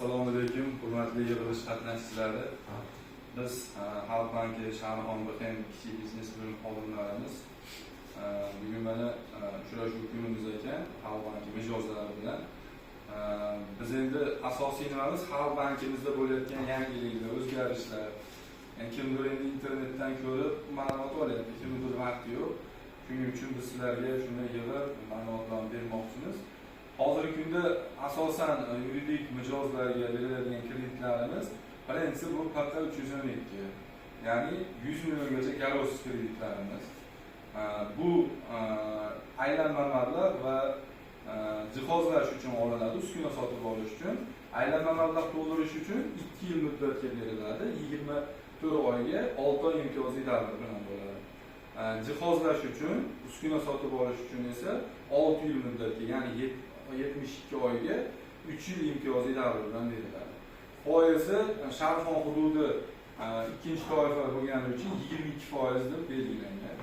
Assalomu alaykum, hurmatli yig'ilish qatnashchilari. Biz Xalq banki Sharixon BHM kichik biznes bo'lim xodimlarimiz. Bugun mana uchrashuv kunimiz ekan Xalq banki mijozlari bilan. Biz endi asosiy nimamiz Xalq bankimizda bo'layotgan yangiliklar, o'zgarishlar. Yani kimdir endi internetdan ko'rib ma'lumot olyapti, kimnidir vaqti yo'q. Shuning uchun biz sizlarga shuni yig'ib ma'lumotlarni bermoqchimiz. Hozirgi kunda asosan yuridik mijozlarga beriladigan kreditlarimiz, birinchisi bu PQ 312, ya'ni 100 milliongacha garovsiz kreditlarimiz. Bu aylanma mablag' va jihozlash uchun olinadi, uskuna sotib olish uchun. Aylanma mablag' to'ldirish uchun 2 yil muddatga beriladi, 24 oyga 6 oy imtiyozli davr bilan bo'ladi. Jihozlash uchun, uskuna sotib olish uchun esa 6 yil muddatga, ya'ni 72 oyga 3 yil imtiyozli davr bilan beriladi. Foizi Sharixon hududi ikkinchi toifa bo'lgani uchun 22% deb belgilangan.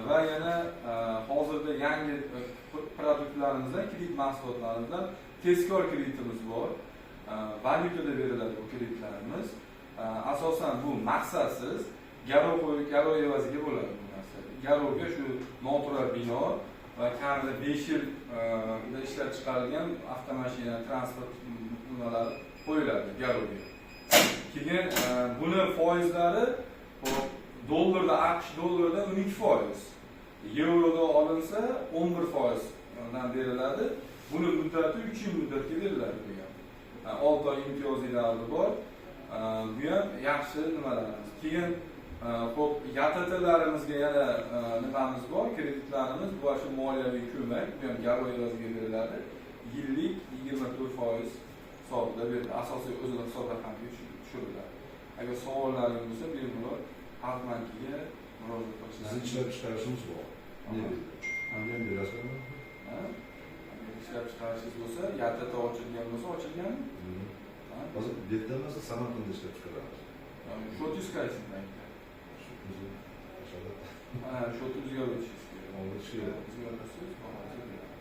Va yana hozirda yangi produktlarimizdan, kredit mahsulotlarimizdan tezkor kreditimiz bor. Valyutada beriladi bu kreditlarimiz. Asosan bu maqsadsiz garov qo'yib, garov evaziga bo'ladi bu narsa. Garovga shu noturar bino va kamida 5 yil ishlab chiqarilgan avtomashina, transport nimalari qo'yiladi garovga. Keyin buni foizlari, hop, dollarda, AQSh dollarida 12%. Yevroda olinsa 11% dan beriladi. Buni muddati 3 yil muddatga beriladi bu ham. 6 oy imtiyozli davri bor. Bu ham yaxshi nimalarimiz. Keyin xo'p, YTTlarimizga yana nimamiz bor, kreditlarimiz, bu shu moliyaviy ko'mak, bu ham garov evaziga beriladi. Yillik 24% hisobida beriladi. Asosiy o'zini hisob raqamiga tushiriladi. Agar savollaringiz bo'lsa, bemalol Xalq bankiga murojaat Sizni qilishingiz. Ishlab chiqarishimiz bor. Mebel. Uni ham berasizmi? Ha? Agar ishlab chiqarishingiz bo'lsa, YTT ochilgan bo'lsa, ochilganmi? Ha? Hozir bu yerda emas, Samarqandda ishlab chiqaramiz. Счёт ingiz qaysi bankda? Shu o'zi o'shada. Ha, счёт ni o'zgartirishingiz kerak. O'zgartirish kerak. O'zgartirsangiz, bahosi beradi.